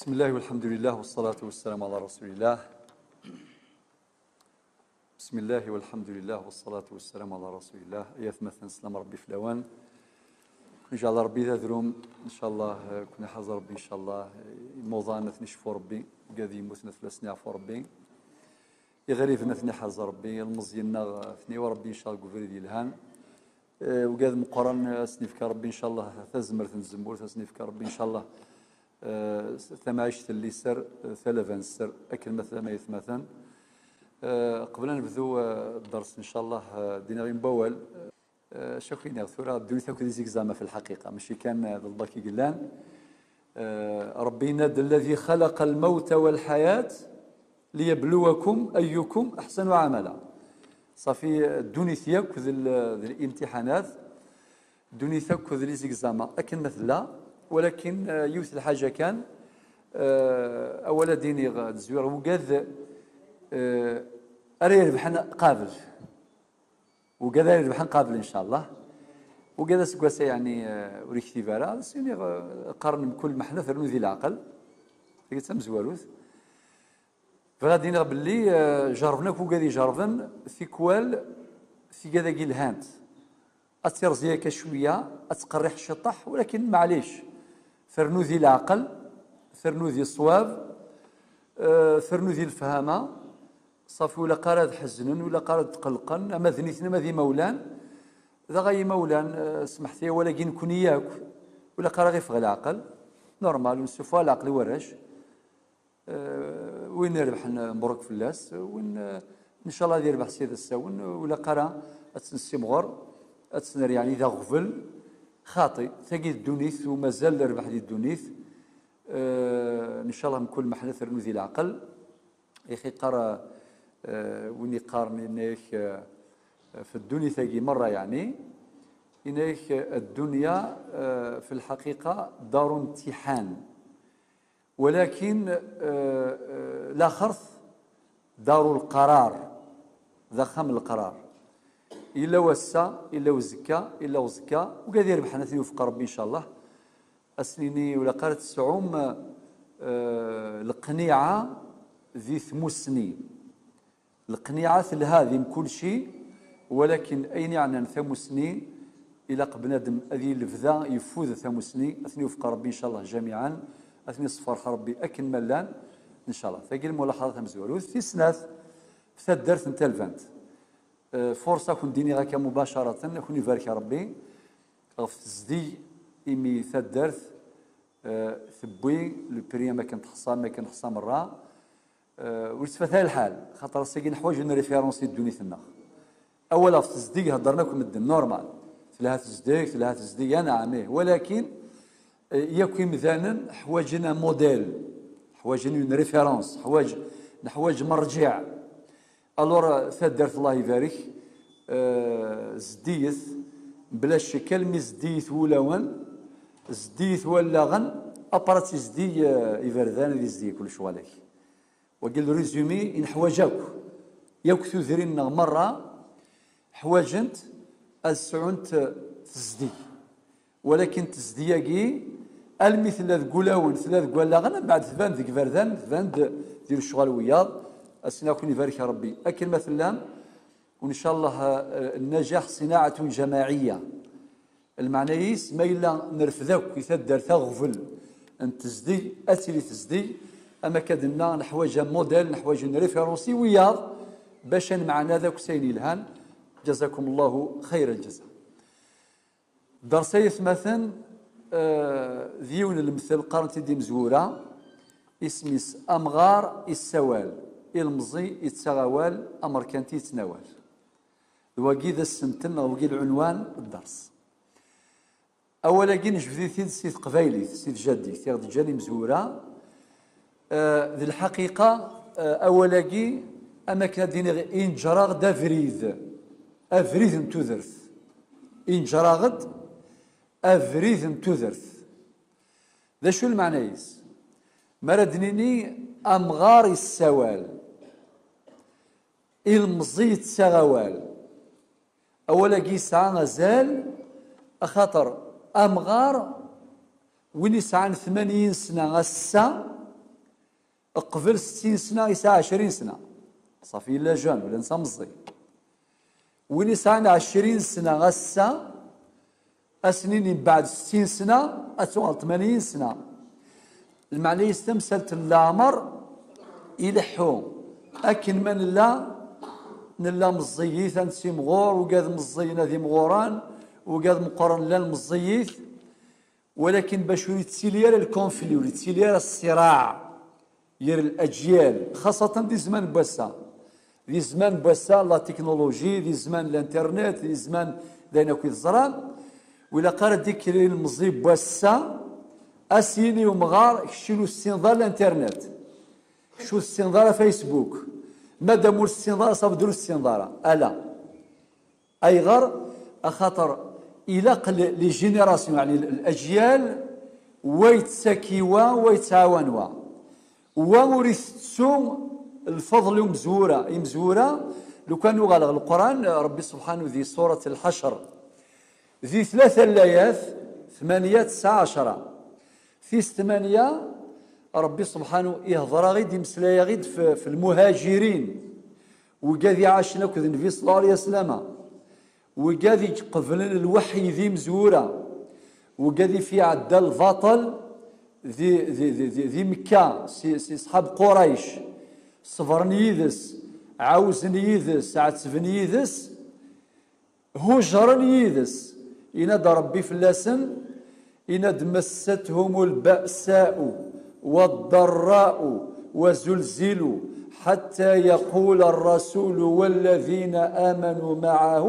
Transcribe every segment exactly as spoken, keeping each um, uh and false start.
بسم الله والحمد لله والصلاة والسلام على رسول الله. بسم الله والحمد لله والصلاة والسلام على رسول الله. Ay atmaten, sslam Ṛebbi fell-awen. Ncallah Ṛebbi d adrum. Ncallah, eh, ken iḥaz Ṛebbi, ncallah, eh, imuḍan ad ten-icfu Ṛebbi, wigad yemmuten ad fell-asen yeɛfu Ṛebbi. Iɣriben ad ten iḥaz Ṛebbi, ilmeẓyen-nneɣ ad ten iwi Ṛebbi, ncallah, deg ubrid yelhan. Eh, wigad meqqren, eh, ad sen-ifk Ṛebbi, ncallah, tazmert n tzemmurt, ad sen-ifk Ṛebbi, ncallah, eh, s-, tamɛict n liser, eh, talaba n sser, akken ma tella, ay atmaten. Eh, qbel ad nebdu, eh, dders, ncallah, eh, ad d-iniɣ yiwen n wawal. Eh, acu ak-iniɣ tura, ddunit akk d izegzama fi lḥaqiqa, mačči kan, eh, d lbak i yellan. Eh, Ṛebbi yenna-d: الذي خلق الموت والحياة ليبلوكم أيكم أحسن عملا. Ṣafi, ddunit yakk d l-, d limtiḥanat, ddunit akk d lizegzama akken ma tella, walakin, eh, yiwet lḥaǧa kan, eh, awal ad d-iniɣ, ad d-zwiɣ, wigad, eh, ara irebḥen qabel. Wigad ara irebḥen qabel, ncallah. Wigad aseggas-a, yeɛni, eh, ur iktib ara, ad s-iniɣ, eh, qqaren mkul meḥna ternu di leɛqel. Tagi d tamezwarut. Bɣiɣ ad d-iniɣ belli, eh, jerrben akk wigad ijerrben, tikwal tigad-agi lhant. Ad tirẓi akka cwiya, ad tqerriḥ ciṭṭaḥ, walakin maɛlic. Ternu di leɛqel, ternu di ṣṣwab, eh, ternu di lefhama. Ṣafi, ur ilaq ara ad ḥeznen, ur ilaq ara ad tqellqen, ama d nitni, ama d imawlan. Dɣa ay imawlan, eh, smeḥt-iyi awal-agi, nekni yakk, ur ilaq ara ɣ-ifeɣ leɛqel. Normal, ur nessuffeɣ leɛqel i warrac. Eh, win irebḥen, eh, mebṛuk fell-as, win, eh, ncallah ad irbeḥ Ssid asawen, ur ilaq ara ad tt-nessimɣer, ad tt-nerr yeɛni d aɣbel. Xaṭi, tagi d ddunit, u mazal rrbeḥ di ddunit. Eh, ncallah mkul meḥna ternu di leɛqel. Ixi qqar, eh, win iqqaren, yenna-yak, eh, fi ddunit-agi merra, yeɛni, yenna-yak, eh, الدنيا, eh, في الحقيقة دار امتحان. Walakin, eh, eh, laxert, daru lqarar, d axxam n leqrar. Yella wass-a, yella uzekka, yella uẓekka, wigad irebḥen ad ten-iwefeq Ṛebbi, ncallah. Ad sen-nini, ur ilaq ara ad tesɛum, eh, leqniɛa di tmussni. Leqniɛa telha di mkulci, walakin ayen iɛnan tamussni, ilaq bnadem ad yili lebda yeffud tamussni, ad ten-iwefeq Ṛebbi, ncallah, jamiɛan, ad ten-isferḥ Ṛebbi akken ma llan, ncallah. Tagi lmulaḥaḍa tamezwarut. Tis snat, f taddart n Talbant. Eh, furṣa ad kun-d-iniɣ akka mubacaratan, ad kun-ibarek Ṛebbi ɣef tezdeg, imi taddart, eh, tewwi le prix am akken teḥṣa, am akken teḥṣa merra. Eh, ur yettfata lḥal, xaṭer ass-agi neḥwaǧ une référence di ddunit-nneɣ. Awal ɣef tezdeg heddren akk medden, normal. Telha tezdeg, telha tezdeg, anɛam, ih. Walakin, eh, yakk imdanen ḥwaǧen un modèle, ḥwaǧen une référence, ḥwaǧ, neḥwaǧ merǧiɛ. Alors, eh, taddart, Allah ibarek, eh, zeddiyet, bla ccek, almi zeddiyet wulawen, zeddiyet wallaɣen, après ad tizdig, eh, iberdan, ad izdig kullec ɣalak. Wagi le résumé i neḥwaǧ akk. Yakk tudrin-nneɣ merra ḥwaǧent ad sɛunt tezdeg. Walakin tezdeg-agi, almi tella deg wulawen, tella deg wallaɣen, mbeɛd tban deg iberdan, tban-d di lecɣal wiyaḍ. Ass-n ad kun-ibarek Ṛebbi akken ma tellam. U ncallah, eh, النجاح صناعة جماعية. Lmeɛna-is, ma yella nerfed akk i taddart aɣbel n tezdeg, ad tili tezdeg, am akka d-nenna, neḥwaǧ amudal, neḥwaǧ une référence i wiyaḍ, bac ad nemɛanad akk s ayen yelhan. جزاكم الله خير الجزاء. Dders-a, ay atmaten, eh, d yiwen n lemtel qqaren-t-id imezwura, isem-is Amɣar issawal, ilemẓi ittaɣ awal, amerkanti yettnawal. D wagi d asentel neɣ wagi lɛunwan n dders. Awal-agi nejbed-it-id si teqbaylit, si tjaddit, i ɣ-d-ǧǧan imezwura. Eh, d lḥaqiqa, eh, awal-agi, am akken ad d-iniɣ, inǧer-aɣ-d abrid, abrid n tudert. Inǧer-aɣ-d abrid n tudert. D acu lmeɛna-is? Mi ara d-nini amɣar issawal, ilemẓi yettaɣ awal. Awal-agi yesɛa azal, axaṭer amɣar, win yesɛan tmanyin sna ass-a, Qbel settin sna, yesɛa ɛecrin sna. Ṣafi yella jeune, ula d netta meẓẓi. Win yesɛan ɛecrin sna ass-a, ad s-nini mbeɛd settin sna, ad tuɣal tmanyin sna. Lmeɛna-is tamsalt n leɛmer ileḥḥu. Akken ma nella, nella meẓẓiyit ad nettimɣur, ugad meẓẓiyen ad imɣuren, ugad meqqren llan meẓẓiyit. Walakin bac ur yettili ara lkonfli, ur yettili ara ṣṣiraɛ gar laǧyal, xaṣatan di zzman n wass-a. Di zzman n wass-a, la technologie, di zzman n l'internet, di zzman d ayen akk i teẓram, ur ilaq ara ad d-ikker ilemẓi n wass-a, ad s-yini umɣar, kečč ur tessineḍ ara l'internet, kečč ur tessineḍ ara Facebook, madam ur tessineḍ ara, ça veut dire ur tessineḍ ara. Ala. Ayɣer? Axaṭer ilaq les générations, yeɛni laǧyal, wa yettak i wa, wa yettɛawan wa. Wa ur itettu lfeḍl i umezwura. Imezwura, lukan uɣaleɣ Leqran, Rebbi Subḥanu di surat Lḥacr, di tlata llayat, tmanya, tesɛa, ɛecra. Tis tmanya, Rebbi Subḥanu ihḍer-aɣ-id, imeslay-aɣ-id f, f lmuhajirin, wigad iɛacen akked Nnbi ṣella Llahu ɛalayhi wa sallama, wigad i iqeblen lweḥy d imezwura, wigad i fi iɛedda lbaṭel di, di, di, di, di Mekka si, si ṣḥab Qurayc, ṣebren yid-s, ɛawzen yid-s, ɛettben yid-s, hujren yid-s. Yenna-d Rebbi fell-asen, yenna-d: مستهم البأساء والضراء وزلزلوا حتى يقول الرسول والذين آمنوا معه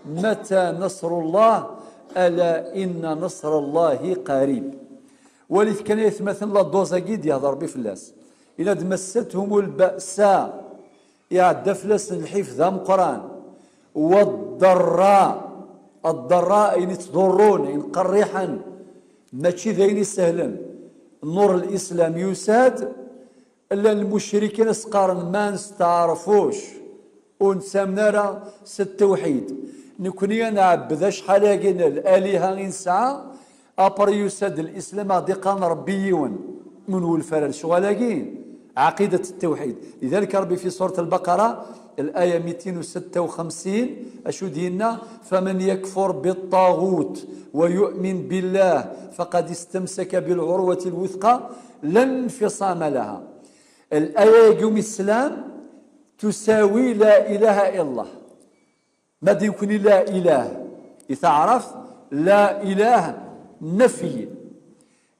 متى نصر الله ألا إن نصر الله قريب. Walit kan ay atmaten la dose-agi i d-yehder Rebbi fell-as. Yenna-d: مستهم البأساء, iɛedda fell-asen lḥif d ameqqran. والضراء, الضراء ayen ittḍurrun, ayen qerriḥen, mačči d ayen isehlen. Nur l-Islam yusa-d, llan lmucrikin as-qqaren: ma nesteɛref uc, ur nettamen ara s ttewḥid. Nekni ad nɛebbed acḥal-agi n laliha i nesɛa, après yusa-d l'islam ad d-iqqaren Rebbi yiwen. Ur nwulef ara lecɣal-agi, ɛaqidat ttewḥid. Lidalik Rebbi fi surat Lbaqara, الآية ميتين وستة وخمسين, acu d-yenna: فمن يكفر بالطاغوت ويؤمن بالله فقد استمسك بالعروة الوثقى لا انفصام لها. L'aya-agi umi teslam tusawi la ilaha illallah. Ma d nekni la ilah i taɛrabt, la ilah nafy,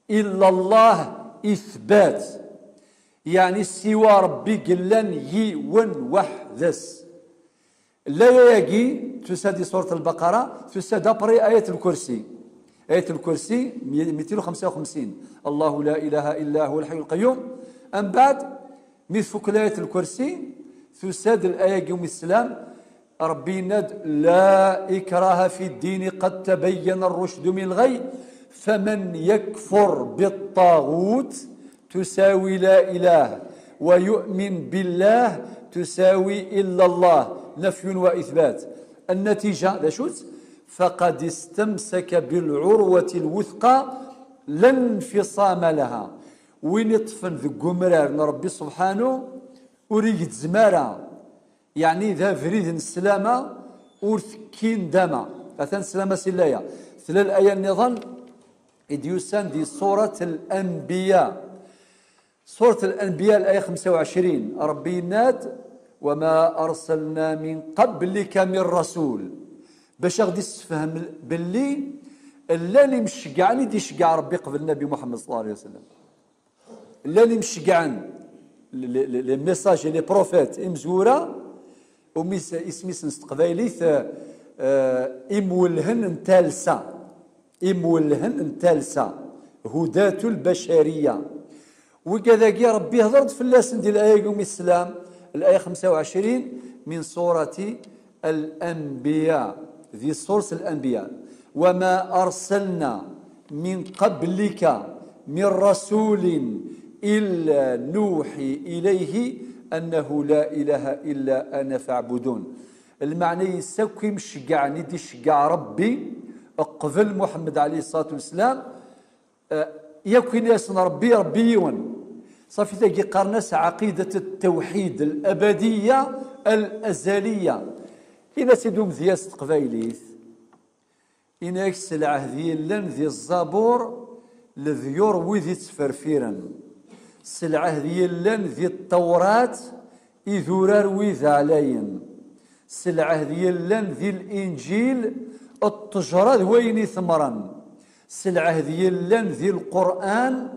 illallah ithbat, yeɛni siwa Rebbi yellan yiwen weḥd-s. L'aya-agi tusa-d di surat Lbaqara, tusa-d après ayat lkursi. Ayat lkursi, ميتين وخمسة وخمسين. الله لا إله إلا هو الحي القيوم. Ambeɛd, mi tfuk l'ayat lkursi, tusa-d l'aya-agi umi teslam, Rebbi yenna-d: لا إكراه في الدين قد تبين الرشد من الغي فمن يكفر بالطاغوت تساوي لا إله ويؤمن بالله تساوي إلا الله نفي وإثبات. النتيجة d acu-tt? فقد استمسك بالعروة الوثقى لا انفصام لها. Win iṭṭfen deg umrar n Rebbi subḥanu ur igezzem ara. Yeɛni d abrid n sslama ur tekki ndama. Atan sslama si laya. Tella laya nniḍen i d-yusan di surat Al-Anbiya. Surat Al-Anbiya, laya xemsa u ɛecrin, Rebbi yenna-d: وما أرسلنا من قبلك من رسول. Bac a ɣ-d-issefhem belli llan imceggɛen i d-iceggeɛ Rebbi qbel Nabi Muḥemmed ṣella Llahu ɛalayhi wa sallama. Llan imceggɛen, les, les, les messages et les prophètes, imezwura, umi s-, isem-nsen s teqbaylit, eh, eh, imwellhen n talsa. Imwellhen n talsa. هداة البشرية. Wigad-agi Rebbi ihder-d fell-asen di laya-agi umi teslam, laya xemsa u ɛecrin min surati Al-Anbiya, di surat Al-Anbiya: وما أرسلنا من قبلك من رسول إلا نوحي إليه أنه لا إله إلا أنا فاعبدون. Lmeɛna-is akk imceggɛen i d-iceggeɛ Rebbi qbel Muḥemmed ɛalayhi ṣṣalatu wesslam, Eh, yakk ini-asen Rebbi, Rebbi yiwen. Ṣafi, tagi qqaren-as ɛaqidat ttawḥid al-abadiyya al-azaliyya. Ini-as-id umedya s teqbaylit. Ini-ak: s lɛehd yellan di Ẓẓabur, leḍyur wid ittferfiren. S lɛehd yellan di Ṭṭewrat, idurar wid ɛlayen. S lɛehd yellan di Linǧil, ṭṭejra d wayen itemmren. S lɛehd yellan di Lqur'an,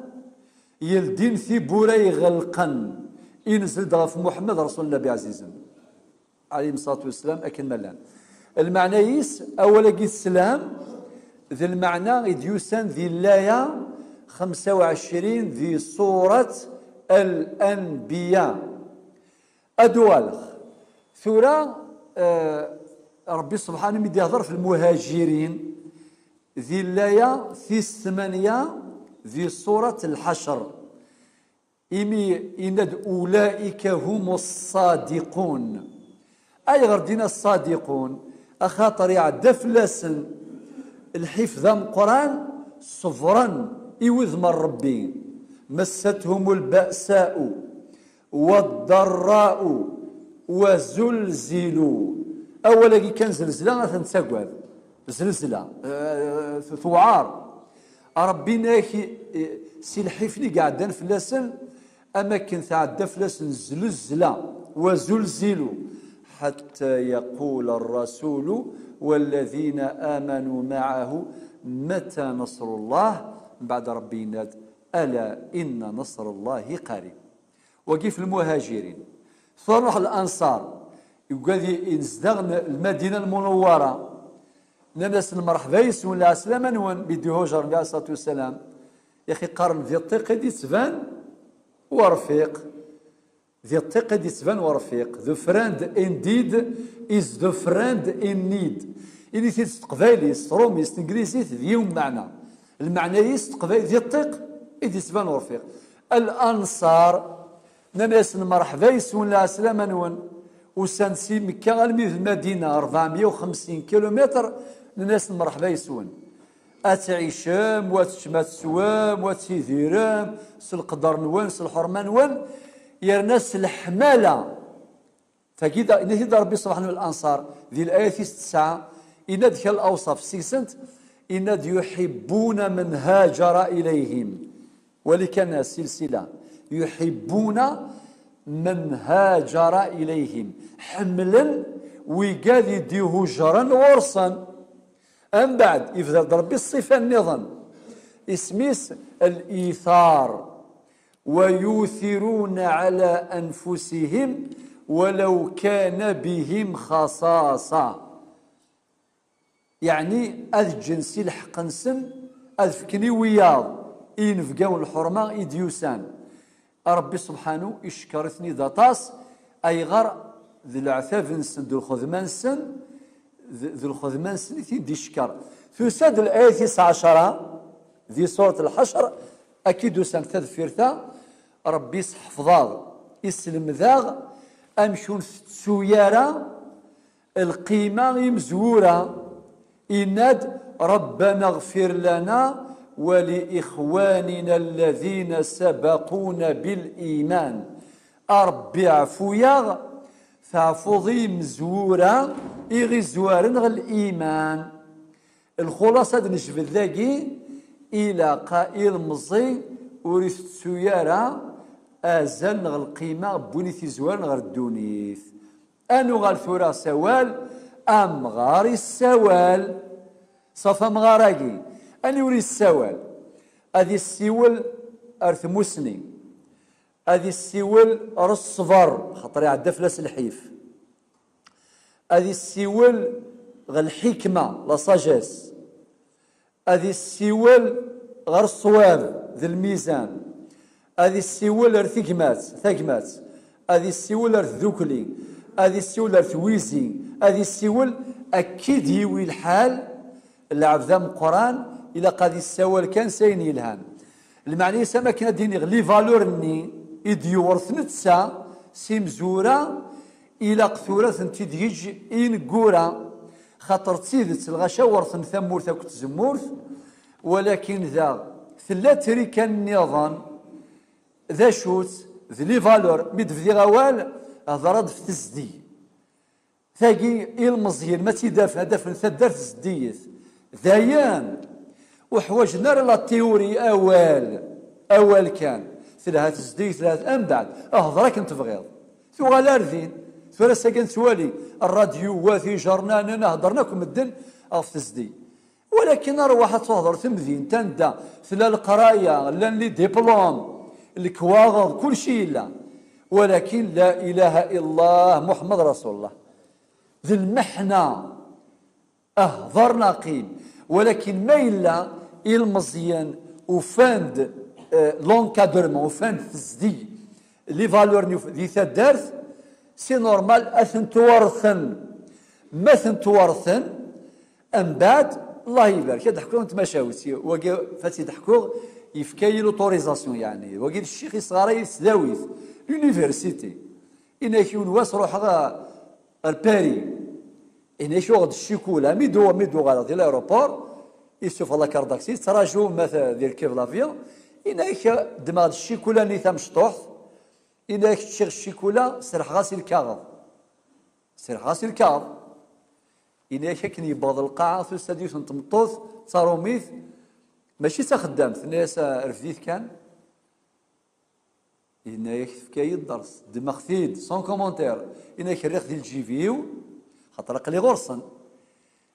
yeldin tiwwura iɣelqen, inzel-d ɣef Muḥemmed Rasul Nnabi ɛzizen, ɛalayhi ṣṣalatu wassalam, akken ma llan. Lmeɛna-is, awal-agi teslam, d lmeɛna i d-yusan di laya xemsa u ɛecrin di surat Al-Anbiya. Ad uɣaleɣ. Tura, eh, Ṛebbi subḥanahu mi d-ihdeṛ f lmuhajirin, di laya tis tmanya di surat Lḥacr, imi yenna-d: "Ulaika humu ṣṣadiqun." Ayɣer d-yenna ṣṣadiqun? Axaṭer iɛedda fell-asen lḥif d ameqqran, ṣebren i wudem n Ṛebbi. "Massathum lba'sa'u waddarra'u wazulzilu." Awal-agi kan, zelzla, ad ten-tagad. Zelzla, eh, tewɛer. Ṛebbi inak, eh, si lḥif-nni i iɛeddan fell-asen, am akken tɛedda fell-asen zelzla, wazulzilu, حتى يقول الرسول والذين آمنوا معه متى نصر الله؟ Mbeɛd Ṛebbi yenna-d: "Ala inna nasrallahi qarib." Wagi f lmuhajirin. Tura nruḥ Lanṣar, yugad i-, inezdaɣ n Lmadina Lmunawwara. Nnan-asen: "Mṛeḥba yes-wen, lɛeslama-nwen", mi d-ihujer Nnbi ɛalayhi ṣṣalatu wassalam. Ixi qqaren: "Di ṭṭiq i d-ittban werfiq." Di ṭṭiq i d-ittban werfiq. The friend indeed is the friend in need. Ini-t-id s teqbaylit, s tṛumit, s tenglizit, d yiwen meɛna. Lmeɛna-is s teqbaylit, di ṭṭiq i d-ittban werfiq. Al-Anṣar, nnan-asen: "Mṛeḥba yes-wen, lɛeslama-nwen." Usan-d si Mekka almi d Lmadina, ṛebɛemya u xemsin kilumitṛ, nnan-asen: "Mṛeḥba yes-wen. Ad tɛicem, wa teččem, ad teswem, wa tidirem, s leqder-nwen, s lḥurma-nwen, yerna s leḥmala." Tagi da, yenna-t-id Ṛebbi subḥanahu, Al-Anṣar, di layat-is tesɛa, yenna-d kra n lawṣaf, seg-sent, yenna-d: "Yuḥibbuna man hajara ilayhim." Wali kan silsila. "Yuḥibbuna man hajara ilayhim." Ḥemmlen wigad i d-ihujren ɣur-sen. Mbeɛd, yebder-d Ṛebbi ṣṣifa nniḍen. Isem-is al-ithar. "Wa yuthiruna ɛala anfusihim walaw kana bihim xaṣaṣa." Yeɛni, ad ǧǧen si lḥeqq-nsen, ad fken i wiyaḍ, i yinebgawen lḥurma i d-yusan. Ṛebbi subḥanu icekkeṛ-iten-id aṭas, ayɣer d leɛtab-nsen d lxedma-nsen, d, d lxedma-nsen i ten-id-icekkeṛ. Tusa-d layat-is ɛecṛa, di surat Lḥecr, akka i d-usan tadfirt-a, Ṛebbi isseḥfeḍ-aɣ, isselmed-aɣ amek ur ntettu ara lqima imezwura, yenna-d: "Rabbana ɣfir lana wa li ixwanina alladhina sabaquna bil iman." A Ṛebbi, ɛfu-yaɣ, teɛfuḍ i imezwura i ɣ-izwaren ɣer liman. Lxulas ad nejbed dagi, ilaq ilemẓi ur itettu ara azal neɣ lqima n win i t-izwaren ɣer ddunit. Ad nuɣal tura s awal, amɣar issawal. Ṣaf amɣar-agi, aniwer issawal? Ad issiwel ar tmusni, ad issiwel ar ṣṣber, xaṭer iɛedda fell-as lḥif, ad issiwel ɣer lḥikma, la sagesse, ad issiwel ɣer ṣṣwab d lmizan, ad issiwel ar tegmat, tagmat, ad issiwel ar tdukli, ad issiwel ar twizi, ad issiwel, akka i d-yiwi lḥal. Lɛebd ameqqran ilaq ad issawal kan s ayen yelhan. Lmeɛna-is, am akken ad d-iniɣ, les valeurs-nni i d-yewret netta s imezwura, ilaq tura ad tent-id-yeǧǧ i ineggura, xaṭer d tidet lɣaci werten tamurt akked tzemmurt, walakin daɣ tella trika nniḍen D acu-tt? D les valeurs. Mi d-bdiɣ awal, hedreɣ-d ɣef tezdeg. Tagi, ilmeẓyen, ma tt-id-afen, ad afen taddart zeddiget. Dayen, ur ḥwaǧen ara la théorie, awal, awal kan. Telha tezdeg, telha, mbeɛd, hder akken tebɣiḍ. Tuɣal ar din. Tura s-agi nettwali rradyu, wat ijernanen, heddren akk medden ɣef tezdeg. Walakin arwaḥ ad tuhder temdint anda tella leqraya, llan les diplômes, lekwaɣeḍ, kulci yella. Walakin la ilaha illallah Muḥemmed Rasulullah. D lmeḥna. Hder neɣ qqim. Walakin ma yella ilmeẓyen ufan-d, eh, l'encadrement, ufan-d tezdeg, les valeurs-nni uf-, di taddart, c'est normal ad tent-werten. Ma tent-werten, mbeɛd, Allah ibarek, ad d-ḥkuɣ n tmacahut, wagi, fa tt-id-ḥkuɣ, yefka-yi l'autorisation, yeɛni, wagi d ccix yesɣaray di tesdawit, l'université. Ini-ak yiwen wass ruḥeɣ ɣer Paris. Ini-ak uɣeɣ-d ccikula. Mi d-uɣ-, mi d-uɣaleɣ di l'aéroport, yessufeɣ la carte d'accès, yettraǧu ma t-, ad irkeb l'avion. Ini-ak ddmeɣ-d ccikula-nni tamecṭuḥt. Ini-ak ččiɣ ccikula, serḥeɣ-as i lkaɣeḍ. Serḥeɣ-as i lkaɣeḍ. Ini-ak akken yewweḍ lqaɛa, tusa-d yiwet n tmeṭṭut, d taṛumit, mačči d taxeddamt, tenna-yas, "Ah, refd-it kan." Yenna-yak tefka-yi dders, ddmeɣ-t-id, sans commentaire. Yenna-yak rriɣ di lǧib-iw, xaṭer aql-i ɣur-sen.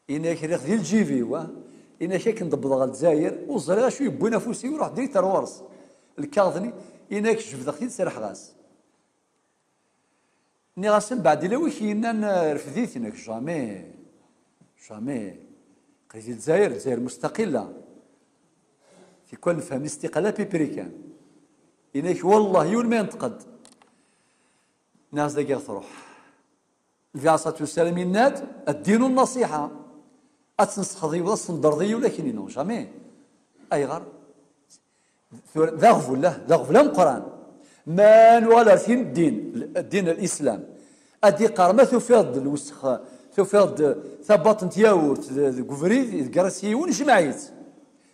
Yenna-yak rriɣ di lǧib-iw, ah. Yenna-yak akken d-wwḍeɣ ɣer Lezzayer, ur ẓriɣ acu yewwin afus-iw, ruḥ direct ar ɣur-s. Lkaɣeḍ-nni, yenna-yak jebdeɣ-t-id, serḥeɣ-as. Nniɣ-as mbeɛd, yella wi k-yennan, eh, refd-it? Yenna-k jamais, jamais. Aql-i di Lezzayer, Lezzayer mustaqila. Tikwal nefhem listiqlal à peu près kan. Yenna-k wallah, yiwen ma yenṭeq-d. Nniɣ-as dagi ɣ truḥ. Nnbi ɛalayhi ṣṣalatu wassalam yenna-d, "Ad-dinu n-naṣiḥa." Ad tensexḍ yiwet, ad tendreḍ yiwet, akken inu, jamais. Ayɣer? Tura, d aɣbel, d aɣbel ameqqran. Ma nuɣal ar tin ddin, ddin l-Islam, ad d-iqqar, ma tufiḍ-d lwesx, tufiḍ-d tabaṭ n tyawurt d-, deg ubrid, deg yiɣes n yiwen, jmeɛ-itt.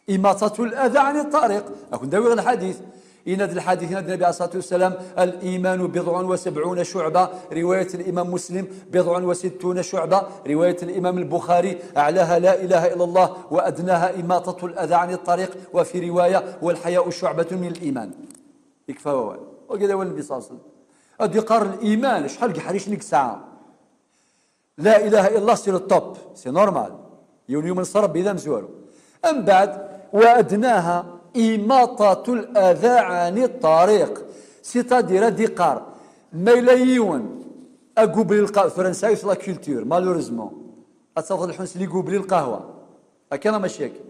Imaṭatu l-ada ɛni ṭṭariq. Ad ken-d-awiɣ lḥadit. Yenna-d lḥadit, yenna-d Nnabi ɛalayhi ṣṣalatu wassalam, "Al-imanu bid'un wa sab'una shu'ba." Riwayat l-Imam Muslim, "Bid'un wa sittuna shu'ba." Riwayat l-Imam al-Bukhari, "A'laha la ilaha illallah, wa adnaha imaṭatu l-ada ɛni ṭṭariq." Wa fi riwaya, "Wal haya'u shu'batun min al-iman." Yekfa wawal. Wagi d awal n Nnabi ṣṣallallahu ɛalayhi wasallam. Ad d-iqqar liman, acḥal n yeḥricen i yesɛa. La ilaha illallah, c'est le top, c'est normal. Yiwen yumen s Ṛebbi d amezwaru. Mbeɛd, wa adnaha imaṭatu l-ada ɛni ṭṭariq. C'est-à-dire, ad d-iqqar, ma yella yiwen, agubli lqa-, tura nesɛa yiwet la culture, malheureusement. Ad tafeḍ lḥun s ligubli lqahwa. Akka neɣ mačči akka?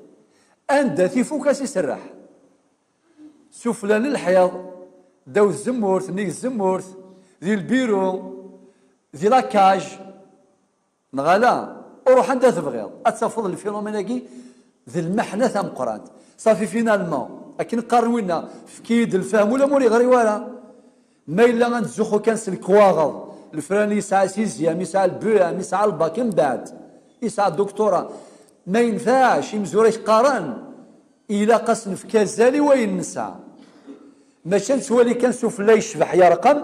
Anda tifuk as iserreḥ. Sufella n lḥiḍ, ddaw tzemmurt, nnig tzemmurt, di lbiru, di la cage, neɣ ala, ruḥ anda tebɣiḍ, ad tafeḍ lfinumén-agi d lmeḥna tameqqrant. Safi, finalement, akken qqaren winna, efk-iyi-d lfahem, ula ma ur iɣri wara. Ma yella ad nettzuxxu kan s lekwaɣeḍ, lefrani yesɛa sixième, yesɛa le B E M, yesɛa lbak, mbeɛd yesɛa doctorat, ma yenfeɛc, imezwura k-qqaren, ilaq ad s-nefk azal i wayen nesɛa. Mačči ad nettwali kan sufella yecbeḥ yerqem,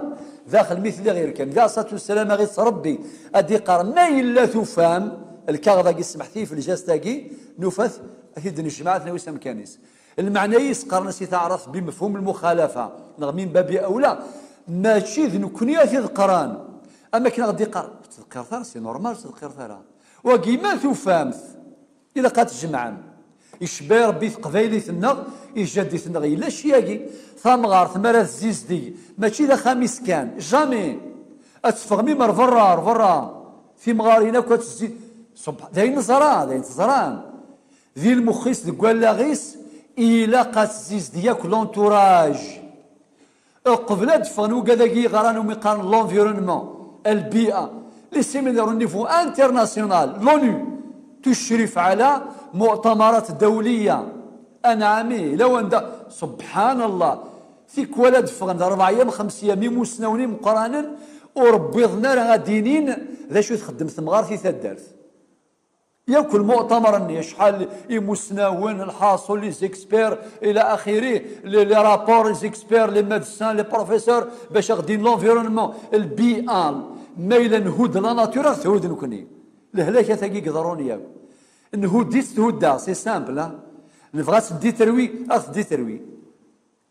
daxel mi tella ɣir kan. Nnabi ɛalayhi ṣṣalatu wassalam, aɣ-itt Ṛebbi, ad d-iqqar, ma yella tufam lkaɣeḍ-agi, smeḥt-iyi f lǧast-agi, nufa-t, ad t-id-nejmeɛ, ad t-nawi s amkan-is. Lmeɛna-is qqaren-as i taɛrabt bimefhum lmuxalafa, neɣ min babi awla, mačči d nekkni ad t-id-qqaren. Am akken ad ɣ-d-iqqar, ur ttdeqqiret ara, c'est normal, ur ttdeqqiret ara. Wagi ma tufam-t, ilaq ad tjemɛem. Icebba Ṛebbi teqbaylit-nneɣ, i tjaddit-nneɣ, yella cci-agi. Tamɣart, mi ara tzizdeg, mačči d axxam-is kan, jamais. Ad teffeɣ mim ar berra, ar berra. Timɣarin akk ad tezzi-, ṣub-, d ayen neẓra, d ayen teẓram. Di lmux-is, deg wallaɣ-is, ilaq ad tzizdeg akk l'entourage. Uqbel ad d-ffɣen wigad-agi yeɣran umi qqaren l'environnement, البيئة, les séminaires au niveau international, l'ONU, تشرف على مؤتمرات دولية. Anɛam, lawan da, subḥan Allah, tikwal ad d-ffɣen d ṛebɛa yam xemsa yam imusnawen imeqqranen, ur wwiḍen ara ad d-inin d acu txeddem temɣart i taddart. Yakk lmu'tamar-nni, acḥal imusnawen, lḥaṣul, les experts, ila axiri, les, les rapports, les experts, les médecins, les professeurs, bac ad ɣ-d-inin l'environnement, lbi'a, ma yella nhudd la nature, ad ɣ-thudd nekni. Lehlak-a tagi i iḍerrun yakk. Nhudd-itt, thudd-aɣ, c'est simple, hein. Nebɣa ad teddi terwi, ad teddi terwi.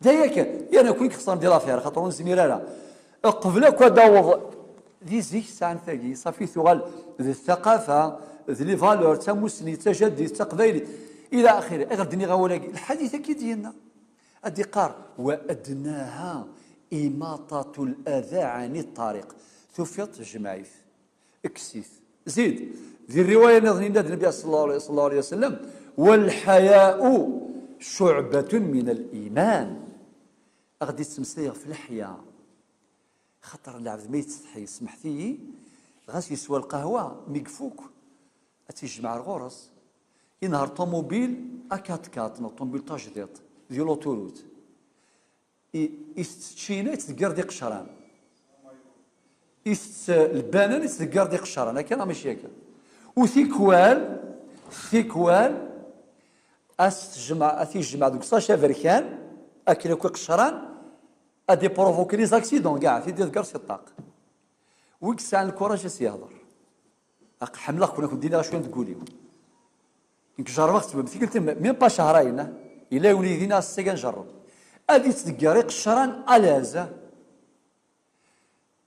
D aya kan, yerna nekkni xeṣren di l'affaire, xaṭer ur nezmir ara. Qbel akk ad d-taweḍ di zik sɛan tagi, safi tuɣal d ttaqafa, d les valeurs, d tamussni, d tajadit, d taqbaylit, ila axiri. Ayɣer d-nniɣ awal-agi? Lḥadit-agi d-yenna. Ad d-iqqar, wa adnaha imaṭatu l-ada ɛani ṭṭariq. Tufiḍ, jmeɛ-it. Kkes-it. Zid, di rriwaya nniḍen yenna-d Nnbi صلى الله عليه وسلم: والحياء شعبة من الإيمان. Ad ɣ-d-yettmeslay ɣef leḥya. Xaṭer lɛebd ma yettsetḥi, smeḥt-iyi, ɣas yeswa lqahwa, mi ifuk, ad tt-yejmeɛ ar ɣur-s. Inehher ṭumubil A quatre quatre neɣ ṭumubil tajdiṭ di l'autoroute. I, itett ččina, ittdeggiṛ-d iqecran. Itett lbanan, ittdeggiṛ-d iqecran. Akka neɣ mačči akka? U tikwal, tikwal, as tejmeɛ, ad t-yejmeɛ deg usac aberkan, akken akk iqecran, ad iprovoki les accidents, kkaɛ, ad t-id-iḍegger si ṭṭaq. Wi yesɛan lkuraj ad s-yehder. Aq-, ḥemmleɣ-ken, ad ken-d-iniɣ acu deg wul-iw. Nekk jerrbeɣ-tt tikkelt, même pas cehrayen, ah. Yella yiwen yid-i, nniɣ-as, "Ssega njerreb." Ad yettdeggiṛ iqecran à l'aise, ah.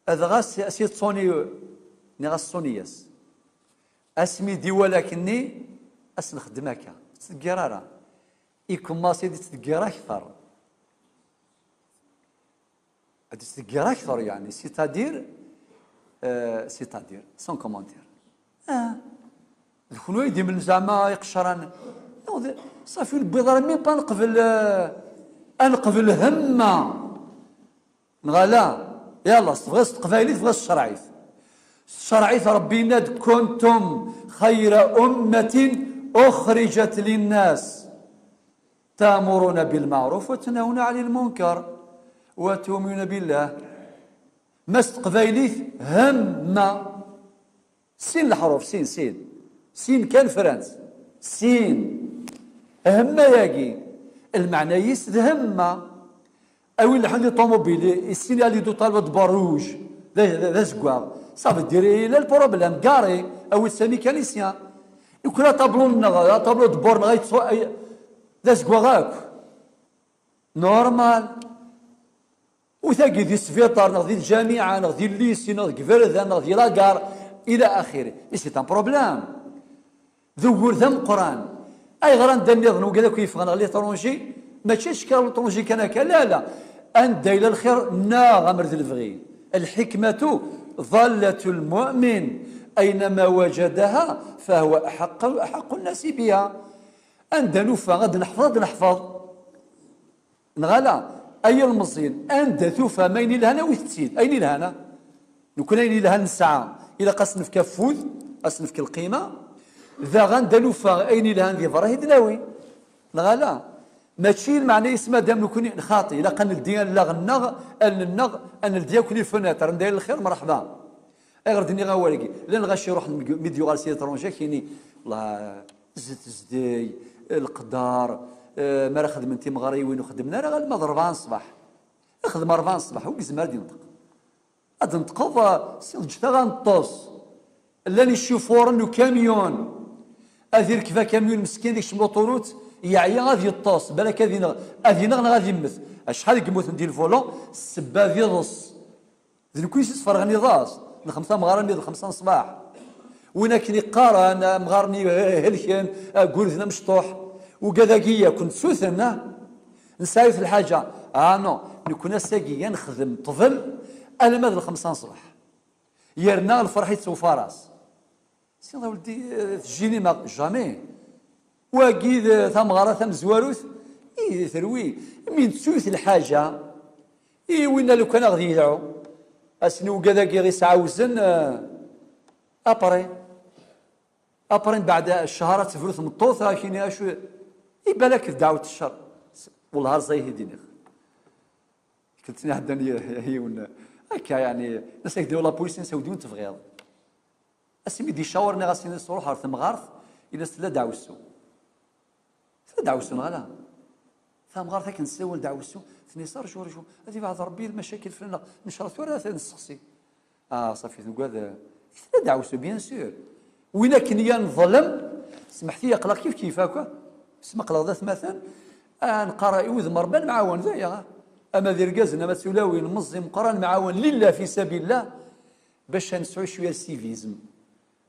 Ad ɣas s-, s-, yettṣuni, nniɣ-as, "Ṣuni-yas." Asmi d-iwala akkenni, ad s-nxeddem akka. Ur yettdeggiṛ ara. Ikemmaṣ-id yettdeggiṛ akteṛ. Ad yettdeggiṛ akteṛ, yeɛni, c'est-à-dire, euh, c'est-à-dire, sans commentaire. Ah, d kunwi ay d-imlen zeɛma iqecran. Non, d-, safi ur newwiḍ ara même pas ad neqbel, euh, ad neqbel hemma. Neɣ ala? Yallah, s tebɣiḍ s teqbaylit, tebɣiḍ s tcerɛit. S tcerɛit, Ṛebbi yenna-d: "كنتم خير أمة أخرجت للناس تأمرون بالمعروف وتنهون عن المنكر وتؤمنون بالله." Ma s teqbaylit, hemma. Sin leḥruf, sin, sin. Sin kan frans. Sin. Hemma-yagi, lmeɛna-is d hemma. Awi lḥan di ṭumubil, i sin yali du talba d barruj, d, d, d azeggaɣ. Ça veut dire, il a le problème, garé, awi-d s mécanicien. Nekkni aṭablu-nneɣ, aṭablu d bord-nneɣ, ay, ay, d azeggaɣ akk. Normal. U tagi di sbiṭar, neɣ di lǧamiɛa, neɣ di lycée, neɣ deg iberdan, neɣ di la gare, ila axiri. Et c'est un problème. D ugur d ameqqran. Ayɣer anda nniḍen wigad akk yeffɣen ɣer l'étranger? Mačči acekkeṛ l'étranger kan akka, la, la. Anda yella lxir, neɣ amer d lebɣi. الحكمة ضالة المؤمن أينما وجدها فهو أحق، أحق الناس بها. Anda nufa ad neḥfeḍ, ad neḥfeḍ. Neɣ ala, ay ilmeẓyen, anda tufam ayen ilhan, awit-tt-id, ayen ilhan, a? Nekkni ayen ilhan nesɛa, ilaq ad s-nefk afud, ad s-nefk lqima, daɣ anda nufa ayen ilhan di berra, i d-nawi. Neɣ ala? Mačči lmeɛna-is madam nekkni nxaṭi, ilaq ad neldi allaɣ-nneɣ, allen-nneɣ, ad neldi akk les fenêtres, anda yella lxir, mreḥba. Ayɣer d-nniɣ awal-agi? Llan lɣaci iruḥen mi d-yuɣal si l'étranger, ad k-yini, "Wellah, zed tezdeg, leqder, eh, mi ara xedmen timeɣriwin ur xeddmen ara alma d ṛebɛa n ṣṣbeḥ." Xdem ṛebɛa n ṣṣbeḥ, ur yezmir ad yenṭeq. Ad d-tenṭqeḍ, eh, si lǧetta ad neṭṭes. Llan icufuren n ukamyun. Ad irkeb akamyun meskin, ikcem l'autoroute, yeɛya ad yeṭṭes, balak ad ineɣ, ad ineɣ neɣ ad immet. Acḥal i yemmuten di lvolo, ssebba d iḍes. D nekkni i s-isferɣen iḍes, nexdem tameɣra-nni d lxemsa n ṣṣbeḥ. Win akken iqqaren, amɣar-nni helken, agurden amecṭuḥ, ugad-agi yakk, nessuten, ah? Nesɛa yiwet lḥaǧa. Ah non, nekkni ass-agi ad nexdem ṭṭbel alamma d lxemsa n ṣṣbeḥ. Yerna lferḥ yettewfar-as. Siɣ a weldi, eh, tejjini ma jamais. Wagi d tameɣra tamezwarut i terwi. Mi nettu yiwet lḥaǧa, i winna lukan ad ɣ-d-yedɛu. Ass-nni ugad-agi i s-ɛawzen, eh, après. Après, mbeɛd ccher ad tebru tmeṭṭut, ad k-yini acu, i balak d dɛwet ccer. Wellah ar ẓay i d-iniɣ. Tikkelt-nni ɛeddan y-, yiwen, akka, yeɛni, nas ak-d-yawi la police, nas ak-d-yawi tebɣiḍ. Asmi d-icawer, nniɣ-as, ini-as, "Ruḥ ɣer temɣart, Ini-as tella deɛwessu. Tella deɛwessu neɣ ala? Tamɣart akken tessawal deɛwessu, tenna-as rju, rju, ad ibɛed Rebbi lmacakil fell-aneɣ, necreḍ tura ad nesteqsi. Ah, ṣafi, tugad, eh, tella deɛwessu, bien sûr. Win akken i neḍlem, smeḥt-iyi, aql-aɣ kif kif akk, smeqleɣ d atmaten, ah, neqqar i wudem Rebbi ad nemɛawan, d aya. Ama d irgazen, ama d tulawin, meẓẓi, meqqran, nemɛawan lillah fi sabilillah, bac ad nesɛu cwiya n civisme.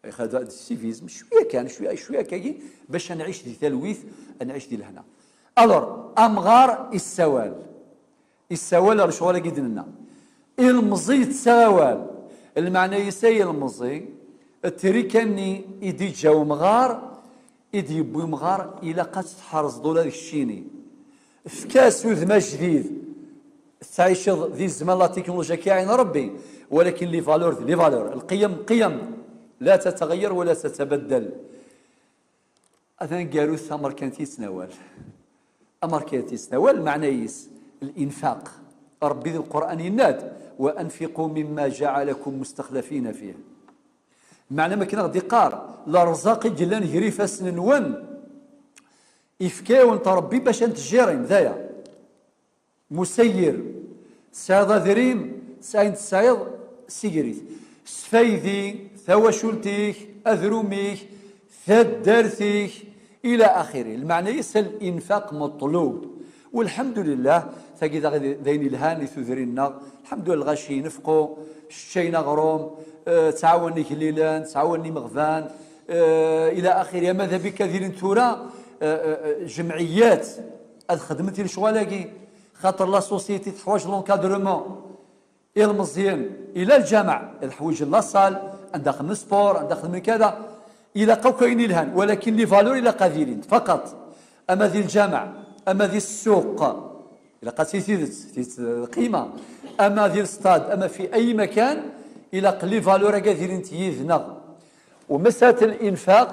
Ixad-, d civisme, cwiya kan, cwiya, cwiya akkagi, bac ad nɛic di talwit, ad nɛic di lehna. Alors, amɣar issawal. Issawal ar lecɣal-agi d-nenna. Ilmeẓi yettaɣ awal. Lmeɛna-is ay ilmeẓi, trika-nni i d-iǧǧa umɣar, i d-yewwi umɣar, ilaq ad tt-tḥerzeḍ ula d keččini. Efk-as udem ajdid. Tettɛiceḍ di zzman la technologie akka iɛin Rebbi, walakin les valeurs d les valeurs. القيم قيم لا تتغير ولا تتبدل. Atan garut tamerkant yettnawal. Amerkant yettnawal, meɛna-is, الإنفاق. Rebbi di Lqur'an yenna-d: وأنفقوا مما جعلكم مستخلفين فيه. Meɛna, ma akken aɣ-d-iqqar, lerẓaq i yellan gar ifassen-nwen, ifka-yawen-t Rebbi bac ad n-tejjirim, d aya. Musayir. Tesɛiḍ adrim, tesɛa ayen tesɛiḍ, sigir-it. Sfaydi tawacult-ik, adrum-ik, taddart-ik, ila axiri. Lmeɛna-is الإنفاق مطلوب. Walḥemdulillah, tagi d, d ayen ilhan i tudrin-nneɣ. Lḥemdulillah, lɣaci nefqu, ččayen aɣrum, eh, ttɛawanen igellilen, ttɛawanen imeɣban, eh, ila axiri. Ama d abik ad ilin tura, eh, eh, eh, jemɛiyat ad xedment i lecɣal-agi. Xaṭer la société teḥwaǧ l'encadrement. Ilmeẓyen, ila lǧameɛ, ad ḥwiǧen la salle, anda xedmen sport, anda xedmen kada. Ilaq akk ayen ilhan, walakin les valeurs ilaq ad ilint, faqat. Ama di lǧameɛ, ama di ssuq, ilaq ad tili tidet, tidet d lqima. Ama di lstad, ama fi ay makan, ilaq les valeurs-agi ad ilint yid-neɣ. ومسألة الإنفاق،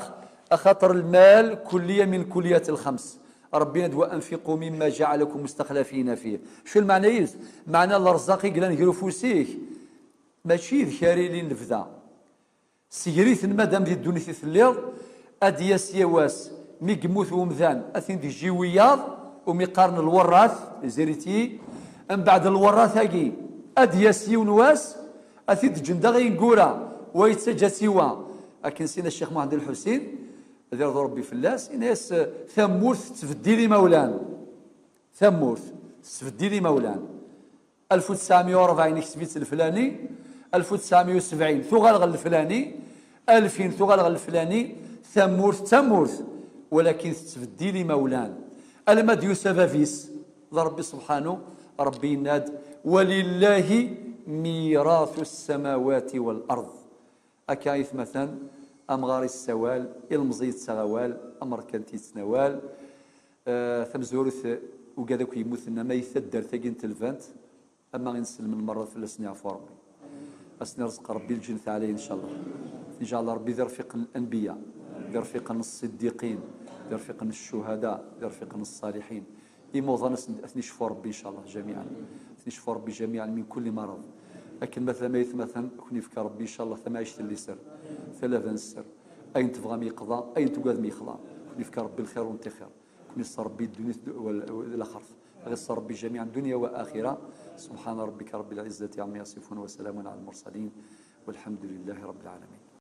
أخاطر المال كلية من كليات الخمس. ربي ند: وأنفقوا مما جعلكم مستخلفين فيه. شو المعنى يز؟ معنى الرزاق يقلن يروفوسيك. ماشي ذكاري لين لفدا. سيريت المدام دي الدنيا تثليض، أدياس يواس، ميقموت ومذان، أثين دي جيوياض، وميقارن الوراث، زيريتي، من بعد الوراث أجي، أدياس يونواس، أثيد جندغ ينقورا، ويتسجى سوا. أكن سينا الشيخ محمد الحسين، ذي رضو ربي فلاس، إناس ثمورث تبديلي مولان. ثمورث تبديلي مولان. ألف وتسعمية وأربعين يكتب الفلاني، ألف وتسعمية وسبعين ثغال الفلاني، ألفين ثغال الفلاني، ثمورث ثمورث، ولكن تبديلي مولان. ألما ديو سبابيس، ذا ربي سبحانه، ربي يناد: ولله ميراث السماوات والأرض. Akka i tmatan, amɣar issawal, ilmeẓi yettaɣ awal, amerkanti yettnawal. Eh, tamezwarut, ugad akk yemmuten ama i taddart-agi n Telbant, ama inselmen merra fell-asen yeɛfu Rebbi. Ad sen-irzeq Rebbi lǧennet ɛlayen, incallah. Incallah Rebbi d irfiqen n lanbiya, d irfiqen n ṣṣiddiqin, d irfiqen n ccuhada, d irfiqen n ṣṣaliḥin. Imuḍan ad sen-, ad ten-icfu Rebbi, incallah, jamiɛan. Ad ten-icfu Rebbi jamiɛan min kulli marad. Akken ma tama yetmaten, ad ken-yefk Rebbi, incallah, tamɛict n liser, talaba n sser. Ayen tebɣam yeqḍa, ayen tugadem yexḍa. Ad ken-yefk Rebbi lxir u ntixir. Ad ken-iṣer Rebbi ddunit d, wal-, d laxert. Ad ɣ-iṣer Rebbi jamiɛan dunya wa axira. سبحان ربك رب العزة عما يصفون وسلام على المرسلين والحمد لله رب العالمين.